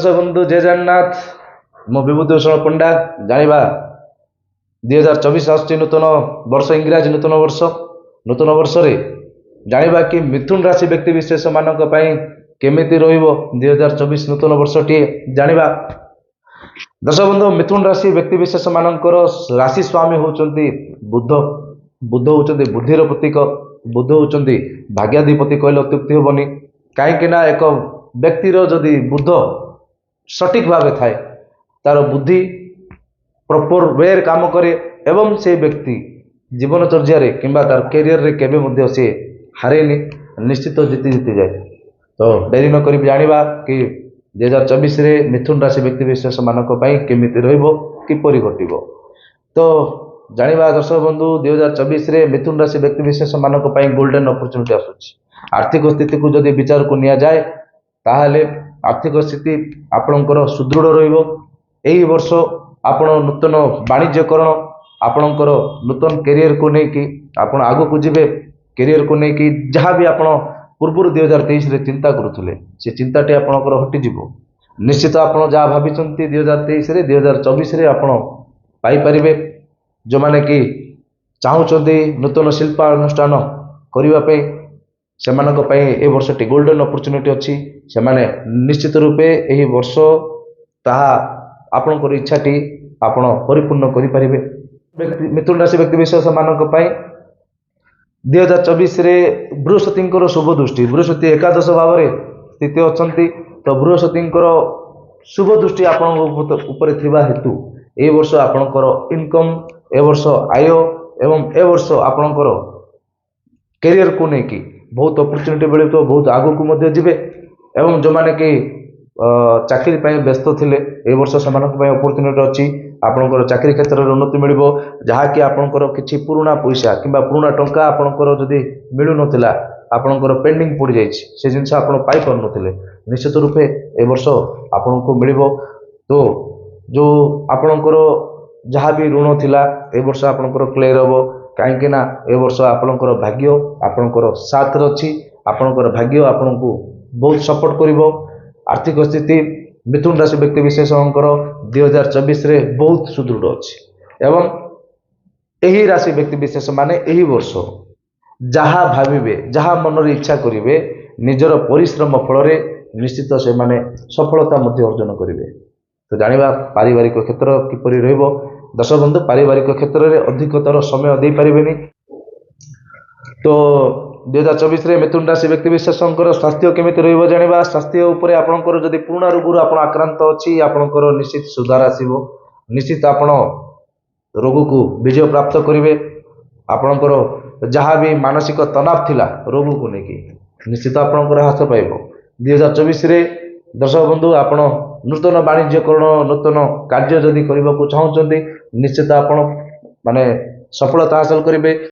ଦର୍ଶକ ବନ୍ଧୁ, ଜୟ ଜଗନ୍ନାଥ। ମୁଁ ବିଭୂତିଭୂଷଣ ପଣ୍ଡା। ଜାଣିବା, 2024 ଆସୁଛି ନୂତନ ବର୍ଷ, ଇଂରାଜୀ ନୂତନ ବର୍ଷ। ନୂତନ ବର୍ଷରେ ଜାଣିବା କି ମିଥୁନ ରାଶି ବ୍ୟକ୍ତି ବିଶେଷମାନଙ୍କ ପାଇଁ କେମିତି ରହିବ 2024 ନୂତନ ବର୍ଷଟିଏ ଜାଣିବା। ଦର୍ଶକ ବନ୍ଧୁ, ମିଥୁନ ରାଶି ବ୍ୟକ୍ତି ବିଶେଷମାନଙ୍କର ରାଶି ସ୍ୱାମୀ ହେଉଛନ୍ତି ବୁଧ। ବୁଧ ହେଉଛନ୍ତି ବୁଦ୍ଧିର ପ୍ରତୀକ। ବୁଧ ହେଉଛନ୍ତି ଭାଗ୍ୟାଧିପତି କହିଲେ ଅତ୍ୟୁକ୍ତି ହେବନି। କାହିଁକି ନା ଏକ ବ୍ୟକ୍ତିର ଯଦି ବୁଧ ସଠିକ୍ ଭାବେ ଥାଏ, ତାର ବୁଦ୍ଧି ପ୍ରପର ୱେରେ କାମ କରେ ଏବଂ ସେ ବ୍ୟକ୍ତି ଜୀବନଚର୍ଯ୍ୟାରେ କିମ୍ବା ତାର କ୍ୟାରିୟରରେ କେବେ ମଧ୍ୟ ସେ ହାରେନି, ନିଶ୍ଚିତ ଜିତି ଜିତି ଯାଏ। ତ ଡେରି ନ କରି ଜାଣିବା କି 2024ରେ ମିଥୁନ ରାଶି ବ୍ୟକ୍ତି ବିଶେଷମାନଙ୍କ ପାଇଁ କେମିତି ରହିବ, କିପରି ଘଟିବ। ତ ଜାଣିବା ଦର୍ଶକ ବନ୍ଧୁ, 2024ରେ ମିଥୁନ ରାଶି ବ୍ୟକ୍ତି ବିଶେଷମାନଙ୍କ ପାଇଁ ଗୋଲ୍ଡେନ୍ ଅପରଚ୍ୟୁନିଟି ଆସୁଛି। ଆର୍ଥିକ ସ୍ଥିତିକୁ ଯଦି ବିଚାରକୁ ନିଆଯାଏ, ତାହେଲେ ଆର୍ଥିକ ସ୍ଥିତି ଆପଣଙ୍କର ସୁଦୃଢ଼ ରହିବ। ଏହି ବର୍ଷ ଆପଣ ନୂତନ ବାଣିଜ୍ୟକରଣ, ଆପଣଙ୍କର ନୂତନ କ୍ୟାରିୟରକୁ ନେଇକି ଆପଣ ଆଗକୁ ଯିବେ। କ୍ୟାରିୟରକୁ ନେଇକି ଯାହା ବି ଆପଣ ପୂର୍ବରୁ 2023ରେ ଚିନ୍ତା କରୁଥିଲେ, ସେ ଚିନ୍ତାଟି ଆପଣଙ୍କର ହଟିଯିବ। ନିଶ୍ଚିତ ଆପଣ ଯାହା ଭାବିଛନ୍ତି 2023ରେ, 2024ରେ ଆପଣ ପାଇପାରିବେ। ଯେଉଁମାନେ କି ଚାହୁଁଛନ୍ତି ନୂତନ ଶିଳ୍ପାନୁଷ୍ଠାନ କରିବା ପାଇଁ, ସେମାନଙ୍କ ପାଇଁ ଏ ବର୍ଷଟି ଗୋଲ୍ଡେନ୍ ଅପରଚ୍ୟୁନିଟି ଅଛି। ସେମାନେ ନିଶ୍ଚିତ ରୂପେ ଏହି ବର୍ଷ ତାହା ଆପଣଙ୍କର ଇଚ୍ଛାଟି ଆପଣ ପରିପୂର୍ଣ୍ଣ କରିପାରିବେ। ମିଥୁନ ରାଶି ବ୍ୟକ୍ତି ବିଶେଷମାନଙ୍କ ପାଇଁ 2024ରେ ବୃହସ୍ପତିଙ୍କର ଶୁଭ ଦୃଷ୍ଟି। ବୃହସ୍ପତି ଏକାଦଶ ଭାବରେ ସ୍ଥିତି ଅଛନ୍ତି। ତ ବୃହସ୍ପତିଙ୍କର ଶୁଭ ଦୃଷ୍ଟି ଆପଣଙ୍କ ଉପରେ ଥିବା ହେତୁ ଏହି ବର୍ଷ ଆପଣଙ୍କର ଇନକମ୍, ଏ ବର୍ଷ ଆୟ ଏବଂ ଏ ବର୍ଷ ଆପଣଙ୍କର କ୍ୟାରିୟରକୁ ନେଇକି ବହୁତ ଅପରଚ୍ୟୁନିଟି ମିଳିବ, ବହୁତ ଆଗକୁ ମଧ୍ୟ ଯିବେ। ଏବଂ ଯେଉଁମାନେ କି ଚାକିରି ପାଇଁ ବ୍ୟସ୍ତ ଥିଲେ, ଏ ବର୍ଷ ସେମାନଙ୍କ ପାଇଁ ଅପରଚ୍ୟୁନିଟି ଅଛି। ଆପଣଙ୍କର ଚାକିରି କ୍ଷେତ୍ରରେ ଉନ୍ନତି ମିଳିବ। ଯାହାକି ଆପଣଙ୍କର କିଛି ପୁରୁଣା ପଇସା କିମ୍ବା ପୁରୁଣା ଟଙ୍କା ଆପଣଙ୍କର ଯଦି ମିଳୁନଥିଲା, ଆପଣଙ୍କର ପେଣ୍ଡିଂ ପଡ଼ିଯାଇଛି, ସେ ଜିନିଷ ଆପଣ ପାଇପାରୁନଥିଲେ, ନିଶ୍ଚିତ ରୂପେ ଏ ବର୍ଷ ଆପଣଙ୍କୁ ମିଳିବ। ତ ଯେଉଁ ଆପଣଙ୍କର ଯାହା ବି ଋଣ ଥିଲା, ଏ ବର୍ଷ ଆପଣଙ୍କର କ୍ଲିୟର ହେବ। କାହିଁକି ନା ଏ ବର୍ଷ ଆପଣଙ୍କର ଭାଗ୍ୟ ଆପଣଙ୍କର ସାଥରେ ଅଛି। ଆପଣଙ୍କର ଭାଗ୍ୟ ଆପଣଙ୍କୁ ବହୁତ ସପୋର୍ଟ କରିବ। ଆର୍ଥିକ ସ୍ଥିତି ମିଥୁନ ରାଶି ବ୍ୟକ୍ତି ବିଶେଷଙ୍କର 2024ରେ ବହୁତ ସୁଦୃଢ଼ ଅଛି ଏବଂ ଏହି ରାଶି ବ୍ୟକ୍ତି ବିଶେଷ ମାନେ ଏହି ବର୍ଷ ଯାହା ଭାବିବେ, ଯାହା ମନରେ ଇଚ୍ଛା କରିବେ, ନିଜର ପରିଶ୍ରମ ଫଳରେ ନିଶ୍ଚିତ ସେମାନେ ସଫଳତା ମଧ୍ୟ ଅର୍ଜନ କରିବେ। ତ ଜାଣିବା ପାରିବାରିକ କ୍ଷେତ୍ର କିପରି ରହିବ। ଦର୍ଶକ ବନ୍ଧୁ, ପାରିବାରିକ କ୍ଷେତ୍ରରେ ଅଧିକତର ସମୟ ଦେଇପାରିବେନି। ତ 2024ରେ ମିଥୁନ ରାଶି ବ୍ୟକ୍ତି ବିଶେଷଙ୍କର ସ୍ୱାସ୍ଥ୍ୟ କେମିତି ରହିବ ଜାଣିବା। ସ୍ୱାସ୍ଥ୍ୟ ଉପରେ ଆପଣଙ୍କର ଯଦି ପୁରୁଣା ରୋଗରୁ ଆପଣ ଆକ୍ରାନ୍ତ ଅଛି, ଆପଣଙ୍କର ନିଶ୍ଚିତ ସୁଧାର ଆସିବ। ନିଶ୍ଚିତ ଆପଣ ରୋଗକୁ ବିଜୟ ପ୍ରାପ୍ତ କରିବେ। ଆପଣଙ୍କର ଯାହା ବି ମାନସିକ ତନାବ ଥିଲା ରୋଗକୁ ନେଇକି, ନିଶ୍ଚିତ ଆପଣଙ୍କର ହ୍ରାସ ପାଇବ। 2024ରେ ଦର୍ଶକ ବନ୍ଧୁ, ଆପଣ ନୂତନ ବାଣିଜ୍ୟକରଣ, ନୂତନ କାର୍ଯ୍ୟ ଯଦି କରିବାକୁ ଚାହୁଁଛନ୍ତି, ନିଶ୍ଚିତ ଆପଣ ମାନେ ସଫଳତା ହାସଲ କରିବେ।